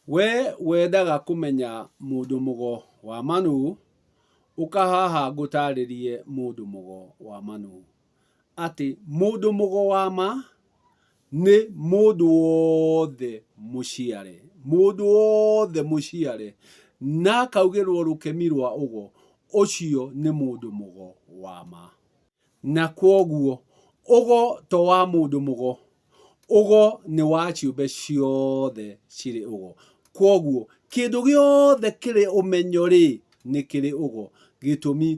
We wendaga kũmenya mũndũ mũgo wa ma nũ, ũka haha ngũtarĩrie mũndũ mũgo wa ma nũ. Atĩ mũndũ mũgo wa ma nĩ mũndũ wothe mũciare, mũndũ wothe mũciare na akaugĩrwo rũkemi rwa ũgo, ũcio nĩ mũndũ mũgo wa ma. Na kwoguo ũgo to wa mũndũ mũgo, Ũgo nĩ wa ciũmbe ciothe cirĩ ũgo. Kwoguo, kĩndũ gĩothe kĩrĩ ũmenyo-rĩ, nĩ kĩrĩ ũgo. Gĩtũmi,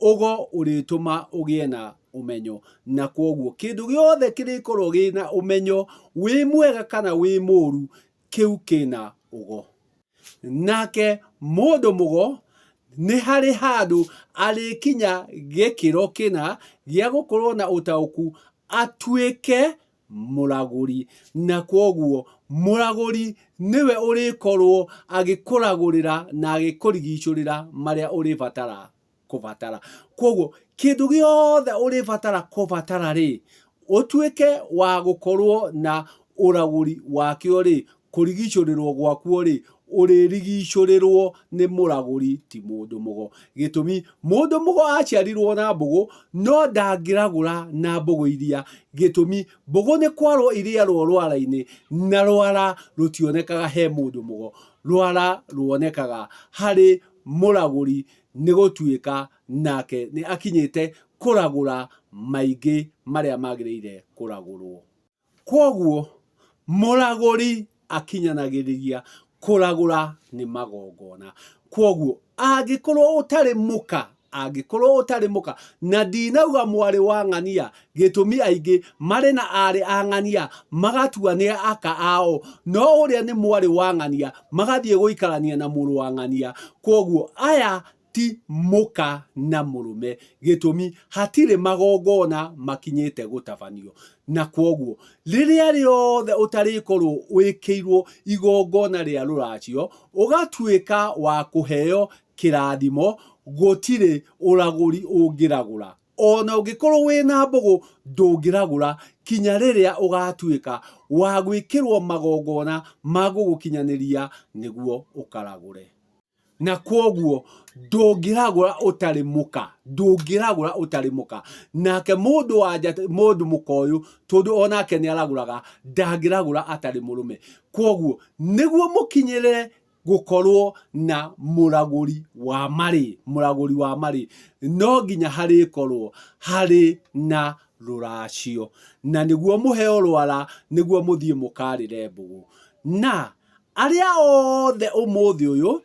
ũgo ũrĩtũma ũgĩe na ũmenyo. Na kwoguo, kĩndũ gĩothe kĩrĩkorwo kĩna ũmenyo, wĩ mwega kana wĩ mũru, kĩu kĩna ũgo. Nake mũndũ mũgo nĩ harĩ handũ arĩkinya gĩkĩro kĩna gĩa gũkorwo na ũtaũku atuĩke mũragũri. Na kwoguo mũragũri nĩwe ũrĩkorwo agĩkũragũrĩra na agĩkũrigicũrĩra marĩa ũrĩbatara kũbatara. Kwoguo kĩndũ gĩothe ũrĩbatara kũbatara rĩ, ũtuĩke wa gũkorwo na ũragũri wakĩo rĩ, kũrigicũrĩrwo gwakuo rĩ, ũrĩrigicũrĩrwo nĩ mũragũri ti mũndũ mũgo. Gĩtũmi, mũndũ mũgo aciarirwo na mbũgũ, no ndangĩragũra na mbũgũ iria. Gĩtũmi, mbũgũ nĩ kwarwo irĩarwo rwara-inĩ, na rwara rũtionekaga he mũndũ mũgo. Rwara ruonekaga harĩ mũragũri nĩ gũtuĩka nake nĩ akinyĩte kũragũra maingĩ marĩa magĩrĩire kũragũrwo. Kwoguo mũragũri akinyanagĩria kũragũra nĩ magongona. Kwoguo angĩkorwo ũtarĩ mũka, angĩkorwo ũtarĩ mũka, na ndinauga mwarĩ wa ng'ania, gĩtũmi aingĩ marĩ na arĩ a ng'ania magatua nĩ aka ao, no ũrĩa nĩ mwarĩ wa ng'ania magathiĩ gũikarania na mũrũ wa ng'ania. Kwoguo aya ti mũka na mũrũme. Gĩtũmi, hatirĩ magongona makinyĩte gũtabanio. Na kwoguo, rĩrĩa rĩothe ũtarĩkorwo wĩkĩirwo igongona rĩa rũracio, ũgatuĩka wa kũheo kĩrathimo, gũtirĩ ũragũri ũngĩragũra. Ona ũngĩkorwo wĩna mbũgũ, ndũngĩragũra kinya rĩrĩa ũgatuĩka wa gwĩkĩrwo magongona ma gũgũkinyanĩria nĩguo ũkaragũre. Na kwoguo ndũngĩragũra ũtarĩ mũka, ndũngĩragũra ũtarĩ mũka. Nake mũndũ wa nja, mũndũ mũka ũyũ, tondũ onake nĩ aragũraga, ndangĩragũra atarĩ mũrũme. Kwoguo nĩguo mũkinyĩrĩre gũkorwo na mũragũri wa marĩ, mũragũri wa marĩ, no nginya harĩkorwo harĩ na rũracio. Na nĩguo mũheo rwara, nĩguo mũthiĩ mũkarĩre mbũgũ. Na Arĩa othe ũmũthĩ ũyũ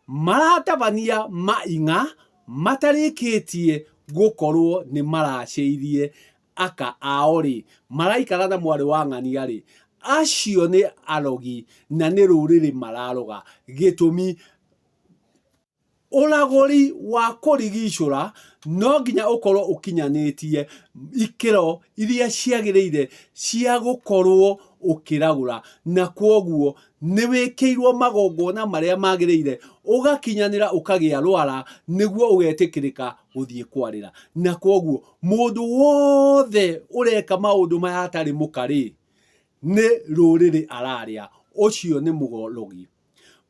maratabania maing'a matarĩkĩtie gũkorwo nĩ maracĩirie aka ao-rĩ, maraikara na mwarĩ wa ng'ania-rĩ, acio nĩ arogi na nĩ rũrĩrĩ mararoga. Gĩtũmi, Ũragũri wa kũrigicũra no nginya ũkorwo ũkinyanĩtie ikĩro iria ciagĩrĩire cia gũkorwo ũkĩragũra, na kwoguo nĩ wĩkĩirwo magongona marĩa magĩrĩire, ũgakinyanĩra ũkagĩa rwara nĩguo ũgetĩkĩrĩka gũthiĩ kwarĩra. Na kwoguo mũndũ wothe ũreka maũndũ maya atarĩ mũka-rĩ, nĩ rũrĩrĩ ararĩa, ũcio nĩ mũrogi.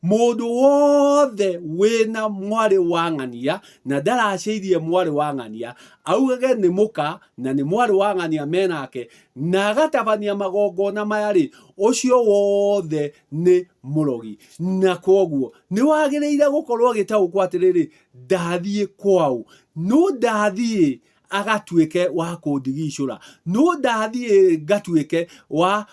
Mũndũ wothe wĩna mwarĩ wa ng'ania na ndaracĩirie mwarĩ wa ng'ania, augage nĩ mũka na nĩ mwarĩ wa ng'ania menake, na agatabania magongona maya-rĩ, ũcio wothe nĩ mũrogi. Na kwoguo nĩ wagĩrĩire gũkorwo ũgĩtaũkwo atĩrĩrĩ, ndathiĩ kwaũ? Nũ ndathiĩ agatuĩke wa kũndigicũra? Nũ ndathiĩ ngatuĩke wa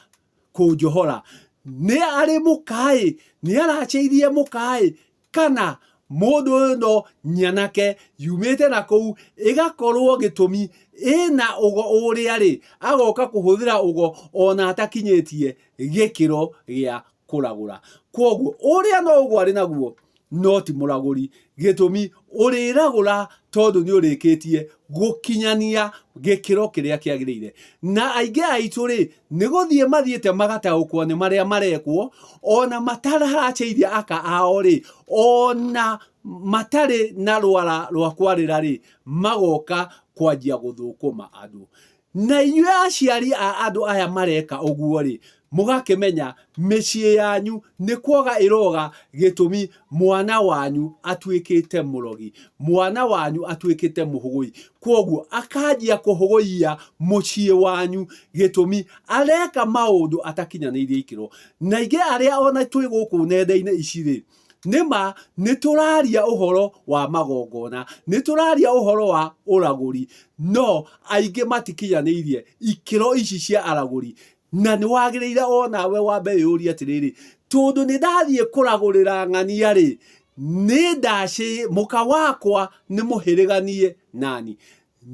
kũnjohora? Nĩ arĩ mũka-ĩ? Nĩ aracĩirie mũka-ĩ? Kana mũndũ ũyũ no nyanake yumĩte na kũu ĩgakorwo gĩtũmi ĩna ũgo ũrĩa-rĩ, agoka kũhũthĩra ũgo ona atakinyĩtie gĩkĩro gĩa kũragũra. Kwoguo ũrĩa no ũgo arĩ naguo no ti mũragũri. Gĩtũmi, ũrĩragũra tondũ nĩ ũrĩkĩtie gũkinyania gĩkĩro kĩrĩa kĩagĩrĩire. Na aingĩ aitũ-rĩ, nĩ gũthiĩ mathiĩte magataũkwo nĩ marĩa marekwo, ona mataracĩirie aka ao-rĩ, ona matarĩ na rwara rwa kwarĩra-rĩ, magoka kwanjia gũthũkũma andũ. Na inyuĩ aciari a andũ aya mareka ũguo-rĩ, Mũgakĩmenya mĩciĩ yanyu nĩ kwoga ĩroga gĩtũmi mwana wanyu atuĩkĩte mũrogi, mwana wanyu atuĩkĩte mũhũgũi. Kwoguo akanjia kũhũgũiya mũciĩ wanyu gĩtũmi areka maũndũ atakinyanĩirie ikĩro. Na aingĩ arĩa ona twĩ gũkũ nenda-inĩ ici rĩ, nĩma nĩ tũraria ũhoro wa magongona, nĩ tũraria ũhoro wa ũragũri, no aingĩ matikinyanĩirie ikĩro ici cia aragũri. Na nĩ wagĩrĩire o nawe wambe wĩyũrie atĩrĩrĩ, tondũ nĩ ndathiĩ kũragũrĩra ng'ania rĩ, nĩ ndacĩ mũka wakwa nĩ mũhĩrĩganie nani,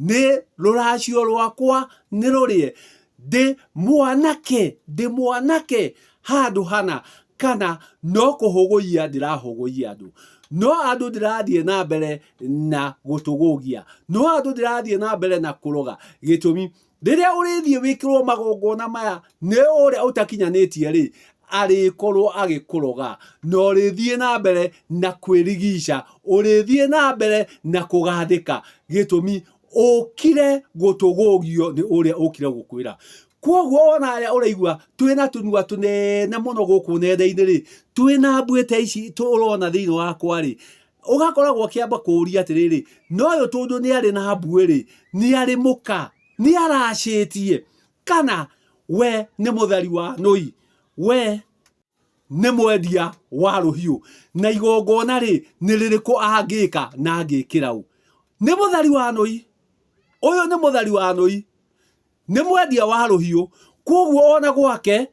nĩ rũracio rwakwa nĩ rũrĩe, ndĩ mwanake, ndĩ mwanake handũ hana, kana no kũhũgũiya ndĩrahũgũiya andũ. No andũ ndĩrathiĩ na mbere na gũtũgũgia, no andũ ndĩrathiĩ na mbere na kũroga. Gĩtũmi, Rĩrĩa ũrĩthiĩ wĩkĩrwo magongona maya nĩ ũrĩa ũtakinyanĩtie rĩ, arĩkorwo agĩkũroga na ũrĩthiĩ na mbere na kwĩrigica, ũrĩthiĩ na mbere na kũgathĩka. Gĩtũmi ũkire gũtũgũgio nĩ ũrĩa ũkire gũkwĩra. Kwoguo ona arĩa ũraigua twĩna tũnua tũnene mũno gũkũ nenda-inĩ rĩ, twĩna mbuĩ ta ici ũrona thĩinĩ wakwa rĩ, ũgakoragwo ũkĩamba kũũria atĩrĩrĩ, na ũyũ tondũ nĩ arĩ na mbuĩ rĩ, nĩ arĩ mũka, nĩ aracĩtie, kana we nĩ mũthari wa nũi, we nĩ mwendia wa rũhiũ, na igongona rĩ, nĩ rĩrĩkũ angĩka na angĩkĩra ũ? Nĩ mũthari wa nũi, ũyũ nĩ mũthari wa nũi, nĩ mwendia wa rũhiũ, kwoguo ona gwake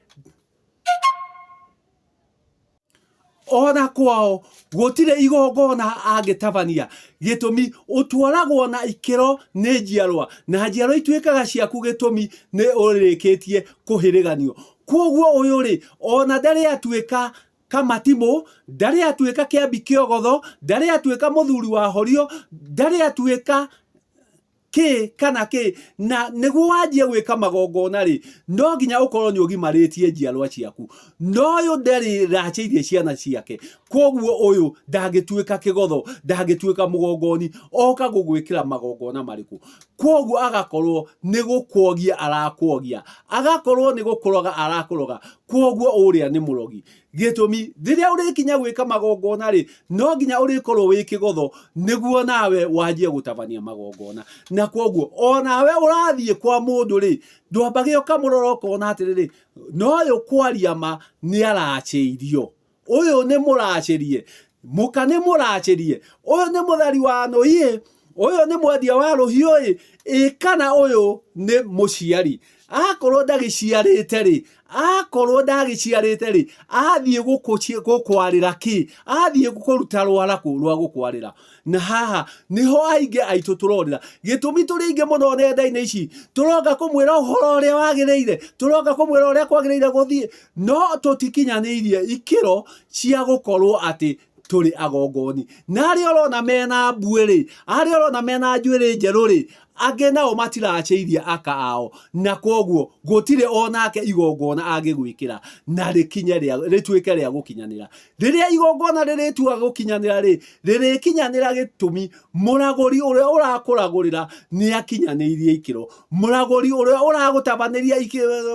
Ona kwao gũtirĩ igongona angĩtabania. Gĩtũmi ũtwaragwo na ikĩro nĩ njiarwa, na njiarwa ituĩkaga ciaku gĩtũmi nĩ ũrĩkĩtie kũhĩrĩganio. Kwoguo ũyũ-rĩ, ona ndarĩ atuĩka Kamatimũ, ndarĩ atuĩka Kĩambi Kĩogotho, ndarĩ atuĩka mũthuri wa Horio, ndarĩ atuĩka kĩ kana kĩ. Na nĩguo wanjie gwĩka magongona rĩ, no nginya ũkorwo nĩ ũgimarĩtie njiarwa ciaku. No ũyũ ndarĩ racĩirie ciana ciake, kwoguo ũyũ ndangĩtuĩka kĩgotho, ndangĩtuĩka mũgongoni, oka gũgwĩkĩra magongona marĩkũ? Kwoguo agakorwo nĩ gũkwogia arakwogia, agakorwo nĩ gũkũroga arakũroga, kwoguo ũrĩa nĩ mũrogi. Gĩtũmi, rĩrĩa ũrĩkinya gwĩka magongona rĩ, no nginya ũrĩkorwo wĩ kĩgotho nĩguo nawe wanjie gũtabania magongona. Na kwoguo onawe ũrathiĩ kwa mũndũ rĩ, ndwambage ũkamũrora ũkona atĩrĩrĩ, na ũyũ kwaria ma nĩ aracĩirio, ũyũ nĩ mũracĩrie, mũka nĩ mũracĩrie, ũyũ nĩ mũthari wa nũi, ũyũ nĩ mwendia wa rũhiũ ĩ, ĩ kana ũyũ nĩ mũciari. Akorwo ndagĩciarĩte rĩ, akorwo ndagĩciarĩte rĩ, athiĩ gũkwarĩra kĩ? Athiĩ kũruta rwara kũ rwa gũkwarĩra? Na haha nĩho aingĩ aitũ tũrorĩra. Gĩtũmi tũrĩ aingĩ mũno nenda-inĩ ici, tũroka kũmwĩra ũhoro ũrĩa wagĩrĩire, tũroka kũmwĩra ũrĩa kwagĩrĩire gũthiĩ, no tũtikinyanĩirie ikĩro cia gũkorwo atĩ tũrĩ agongoni. Na arĩa ũrona mena mbuĩ rĩ, arĩa ũrona mena njuĩrĩ njerũ rĩ, angĩ nao matiracĩirie aka ao, na kwoguo gũtirĩ onake igongona angĩgwĩkĩra na rĩkinye rĩa, rĩtuĩke rĩa gũkinyanĩra. Rĩrĩa igongona rĩrĩtua gũkinyanĩra rĩ, rĩrĩkinyanĩra gĩtũmi mũragũri ũrĩa ũrakũragũrĩra nĩ akinyanĩirie ikĩro. Mũragũri ũrĩa ũragũtabanĩria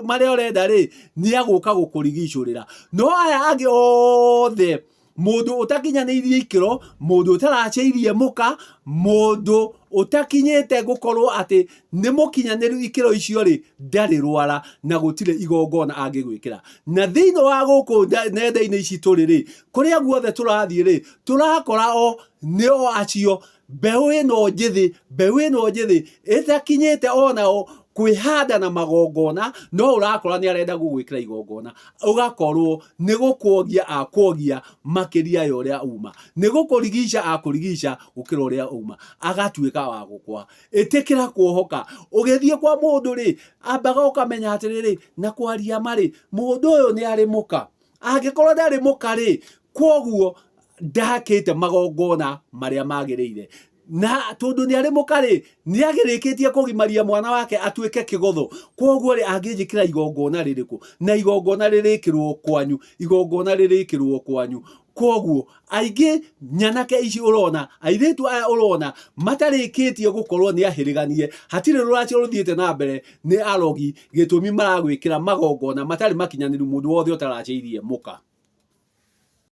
marĩa ũrenda rĩ, nĩ agũka gũkũrigicũrĩra. No aya angĩ othe, mũndũ ũtakinyanĩirie ikĩro, mũndũ ũtaracĩirie mũka, mũndũ ũtakinyĩte gũkorwo atĩ nĩ mũkinyanĩru ikĩro icio rĩ, ndarĩ rwara na gũtirĩ igongona angĩgwĩkĩra. Na thĩinĩ wa gũkũ nenda-inĩ ici tũrĩ rĩ, kũrĩa guothe tũrathiĩ rĩ, tũrakora o nĩ o acio mbeũ ĩno njĩthĩ, mbeũ ĩno njĩthĩ ĩtakinyĩte onao kwĩhanda na magongona, no ũrakora nĩ arenda gũgwĩkĩra igongona, ũgakorwo nĩ gũkwogia akwogia makĩria ya ũrĩa uma, nĩ gũkũrigica akũrigica gũkĩra ũrĩa uma, agatuĩka wa gũkwa. Ĩtĩkĩra kuohoka. Ũgĩthiĩ kwa mũndũ rĩ, ambaga ũkamenya atĩrĩrĩ, na kwaria ma rĩ, mũndũ ũyũ nĩ arĩ mũka. Angĩkorwo ndarĩ mũka rĩ, kwoguo ndakĩte magongona marĩa magĩrĩire. Na tondũ nĩ arĩ mũka rĩ, nĩ agĩrĩkĩtie kũgimaria mwana wake atuĩke kĩgotho. Kwoguo rĩ, angĩnjĩkĩra igongona rĩrĩkũ? Na igongona rĩrĩkĩrwo kwanyu, igongona rĩrĩkĩrwo kwanyu. Kwoguo aingĩ nyanake ici ũrona, airĩtu aya ũrona matarĩkĩtie gũkorwo nĩ ahĩrĩganie, hatirĩ rũracio rũthiĩte na mbere, nĩ arogi, gĩtũmi maragwĩkĩra magongona matarĩ makinyanĩru mũndũ wothe ũtaracĩirie mũka.